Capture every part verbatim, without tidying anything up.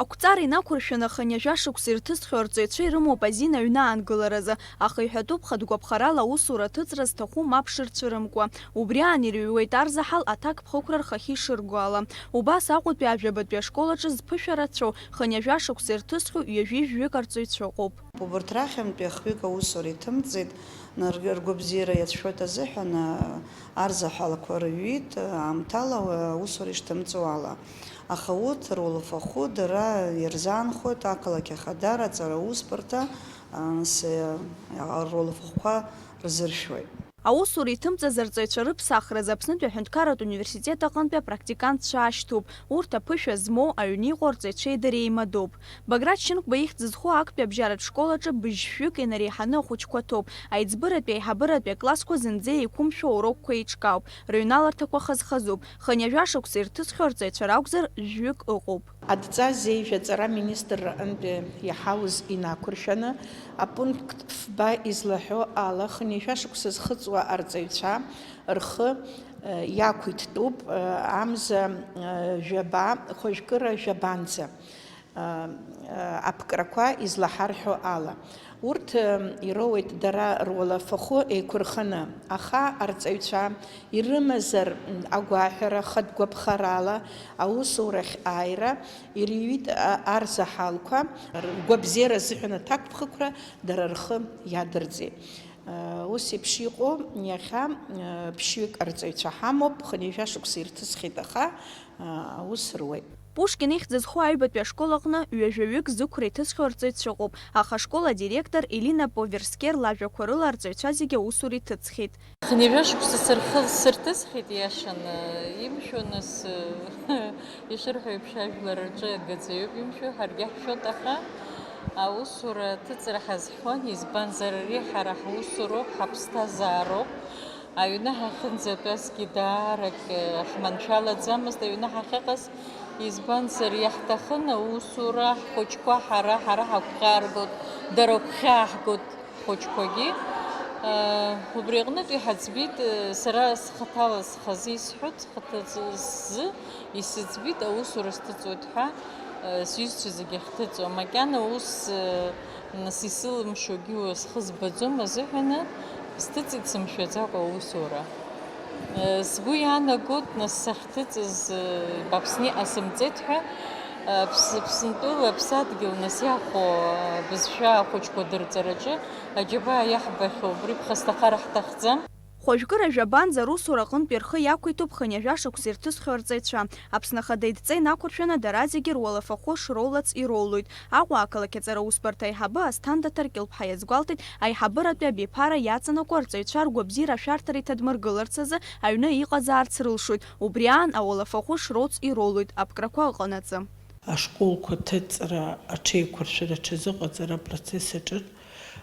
Ақәҵара инақәыршәаны хынҩажәа шықәса ирҭысхьоу арҵаҩцәа ирымоуп азин аҩны аангыларазы, аха иҳәатәуп хатә гәаԥхарала аусура аҭыҵра зҭаху мап шырцәырымкуа. Убри аан ирыҩуеит арзаҳал аҭакԥхықәра рхахьы ишырго ала. Убас Аҟәатәи ажәабатәи ашкол аҿы зԥышәа рацәоу, хынҩажәа шықәса ирҭысхьоу ҩажәи жәаҩык арҵаҩцәа ыҟоуп. Убырҭ рахьынтәи ахҩык аусура иҭымҵит, ргәабзиара иацәшәоит азыҳәан, арзаҳалқәа рыҩит, аамҭала аусура ишҭымҵуа ала. Аха урҭ руалафахәы дара ирзаанхоит, ақалақь ахадара, аҵара аусбарҭа, нас, руалафахәқәа рзыршәуеит. Аусура иҭымҵаз арҵаҩцәа рыԥсахразы Аԥснытәи аҳәынҭқарратә университет аҟынтәи апрактикантцәа ашьҭоуп. Урҭ аԥышәа змоу аҩны иҟоу арҵаҩцәеи дареи еимадоуп. Баграт Шьынқәба ихьӡ зху актәи абжьаратә школ аҿы быжьшәҩык инареиҳаны ахәыҷқәа ҭоуп. Аиҵбыратәи аиҳабыратәи аклассқәа зынӡа еиқәымшәо аурокқәа еиҿкаауп, рыҩналарҭақәа хазхазуп. Хынҩажәа шықәса ирҭысхьоу арҵаҩцәа ракәзар, жәҩык ыҟоуп. Адҵа зеижә аҵара аминистрра аҟынтәи иҳауз инақәыршәаны, апункт фба излаҳәо ала, хынҩажәа шықәса зхыҵуа арҵаҩцәа рхы, э, иақәиҭтәуп, э, амза, э, жәаба, хәажәкыра жәабанӡа, э, э, аԥкрақәа излаҳарҳәо ала. Урҭ, э, ироуеит дара руалафахәы еиқәырханы, аха арҵаҩцәа ирымазар, м, агәаҳәара хатә гәаԥхарала аусурахь ааира ирыҩит, а, арзаҳалқәа, ргәабзиара азыҳәан аҭакԥхықәра дара рхы иадырҵеит. Э, ус еиԥш иҟоу иахьа, э, ԥшьҩык арҵаҩцәа ҳамоуп, хынҩажәа шықәса ирҭысхьеит, аха, э, аус руеит. Пушкин ихьӡ зху аҩбатәи ашкол аҟны ҩажәаҩык зықәра иҭысхьоу арҵаҩцәа ыҟоуп, аха ашкол адиректор Елина Поверскер лажәақәа рыла арҵаҩцәа зегьы аусура иҭыҵхьеит. Хынҩажәа шықәса сырхы-, сырҭысхьеит, иашаны, имшәо нас, ишырҳәо еиԥш, ажәлар рҿы агаӡаҩуп имшәо, ҳаргьы ҳшәоит, аха аусура аҭыҵра ҳазҳәон, избанзар, ари ҳара ҳусуроуп, ҳаԥсҭазаароуп. Аҩны ҳахьынӡатәазгьы даарак, э, ҳманшәалаӡамызт аҩны ҳахьыҟаз, избанзар, иаҳҭахын аусура, ҳхәыҷқәа ҳара, ҳара ҳагәхьааргоит, дара агәхьааҳгоит ҳхәыҷқәагьы. Э, убри аҟнытә иҳаӡбеит, э, сара схаҭала схазы исҳәоит, схаҭа сзы исыӡбеит, аусура сҭыҵуеит ҳәа, э, сҩызцәа зегьы ахьҭыҵуа. Макьана ус, э, Нас исылымшогьы уи схы збаӡом азыҳәаны, сҭыҵит сымшәаӡакәа аусура. Сгәы иаанагоит, нас сахьҭыҵыз, Аԥсны иҟасымҵеит ҳәа, Аԥс-, Аԥсынтәыла аԥсадгьыл нас иахо абызшәа ахәыҷқәа дырҵараҿы аџьабаа иаҳбахьоу убри ԥхасҭахар ҳҭахӡам. Хәажәкыра жәабанӡа русура аҟынтәи рхы иақәиҭуп хынҩажәа шықәса ирҭысхьоу арҵаҩцәа. Аԥсны Ахада идҵа инақәыршәаны дара зегьы руалафахәы шроулац ироулоит. Аҟәа ақалақь аҵара усбарҭа аиҳабы Асҭанда Ҭаркьылԥҳа иазгәалҭеит, аиҳабыратәи абиԥара иаҵанакуа арҵаҩцәа ргәабзиара ашәарҭара иҭадмыргыларц азы аҩны иҟазаарц рылшоит, убри аан ауалафахәы шроуц ироулоит аԥкрақәа ыҟанаҵы. Ашколқәа ҭыҵра аҽеиқәыршәара аҽазыҟаҵара апроцесс аҿы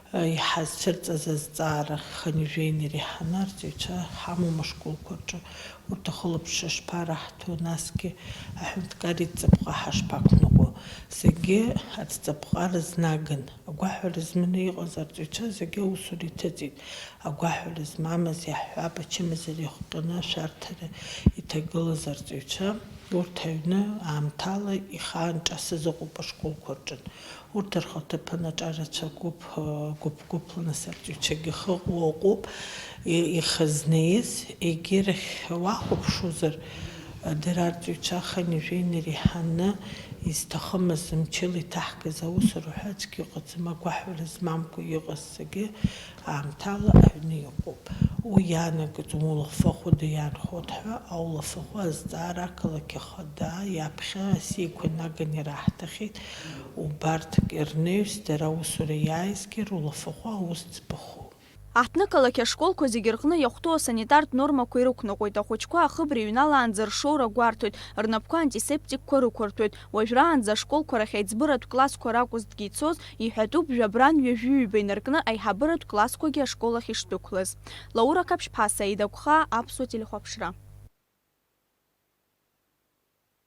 иҳазцәырҵыз азҵаара хынҩажәа инареиҳаны арҵаҩцәа ҳамоума ашколқәа рҿы, урҭ ахылаԥшра шԥараҳҭо, насгьы аҳәынҭқар идҵапҟа ҳашԥақәныҟәо? Зегьы адҵапҟа рызнаган, агәаҳәара зманы иҟаз арҵаҩцәа зегьы аусура иҭыҵит. Агәаҳәара змамыз иаҳҳәап, ачымазара иахҟьаны ашәарҭара иҭагылаз арҵаҩцәа, урҭ аҩны аамҭала ихаан ҿасыз ыҟоуп ашколқәа рҿы. Урҭ рхаҭыԥан аҿарацәа гәыԥ, гәыԥ-гәыԥла нас арҵаҩцәагьы хыҟоу ыҟоуп, и-, ихы знеиз, егьирахь уахәаԥшуазар, дара арҵаҩцәа хынҩажәа инареиҳаны изҭахымыз мчыла иҭаҳгаз аусура ҳәа аӡәгьы ыҟаӡам, агәаҳәара змамкәа иҟаз зегьы аамҭала аҩны иҟоуп. Уи иаанагоит, улафахәы ду иаанхоит ҳәа, аулафахәы азҵаара ақалақь ахада иаԥхьа асиақәа наганы ираҳҭахьеит. Убарҭ рнаҩс дара аусура иааизгьы рулафахәы аус ӡбаху. Аҳҭнықалақь ашколқәа зегьы рҟны иахәҭоу асанитартә нормақәа ирықәныҟәоит, ахәыҷқәа ахыбра иҩналаанӡа ршоура гәарҭоит, рнапқәа антисептикқәа рықәырҭәоит. Уажәраанӡа ашколқәа рахь аиҵбыратә классқәа ракәызҭгьы ицоз, иҳәатәуп, жәабран ҩажәи ҩба инаркны аиҳабыратә классқәагьы ашкол ахь ишдәықәлаз. Лаура Қаԥшьԥҳа, Саида Гәхаа, Аԥсуа телехәаԥшра.